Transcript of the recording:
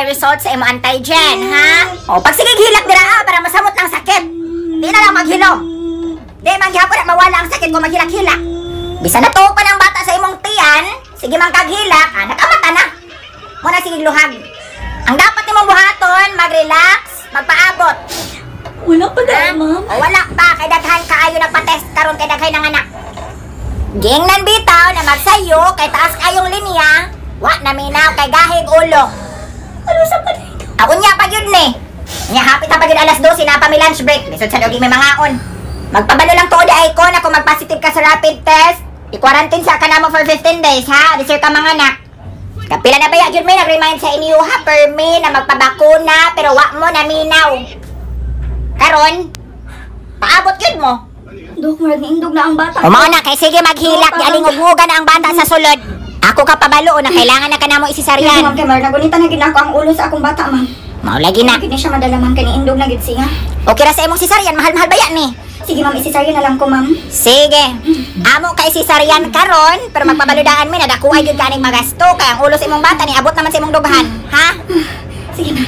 pay result sa imo antigen, ha? O, pag sige hilak dira ah, para masamot lang sakit. Di na lang maghilom. Di man gihapon na mawala ang sakit kung maghilak-hilak. Bisan na pa ng bata sa imong tiyan, sige man kag hilak, ah, nakamata na. Muna sige luhag. Ang dapat nimong buhaton, mag-relax, magpaabot. Wala pa Ha? dahil, ma'am. O wala pa, kay daghan kaayo nagpa-test karon kay daghay ng anak. Gingnan bitaw na magsayo kay taas kayong linya, wa na minaw kay gahig ulo. Ano sa pa dahil? Ako niya pa gyud ni. Nya hapit na pa gyud alas 12 na pa may lunch break. Lisod sa dogi may mangaon. Magpabalo lang tuod ay ko na kung mag-positive ka sa rapid test, i-quarantine sa ka namo for 15 days ha. Di sir ka mga anak. Kapila na ba ya gyud may nag-remind sa inyo ha permi na magpabakuna pero wa mo na minaw. Karon, paabot gyud mo. Dok, murag niindog na ang bata. O mao na kay sige maghilak, gialingog-nguga na ang bata sa sulod. Ako ka pabalo na kailangan na kanamo Yes, isisaryan. ma'am, kay murag nagunita na gid nako ang ulo sa akong bata, ma'am. Mao lagi na. Gid ni siya madala, ma'am, kay niindog na gid siya. Okay ra sa imong sisaryan, mahal-mahal ba yan ni? Sige, ma'am, isisaryo na lang ko, ma'am. Sige. Amo kay sisaryan karon, pero magpabaludaan mi na dakuay gyud kaning magasto kay ang ulo sa imong bata ni abot naman sa imong dughan, ha? Sige, ma'am.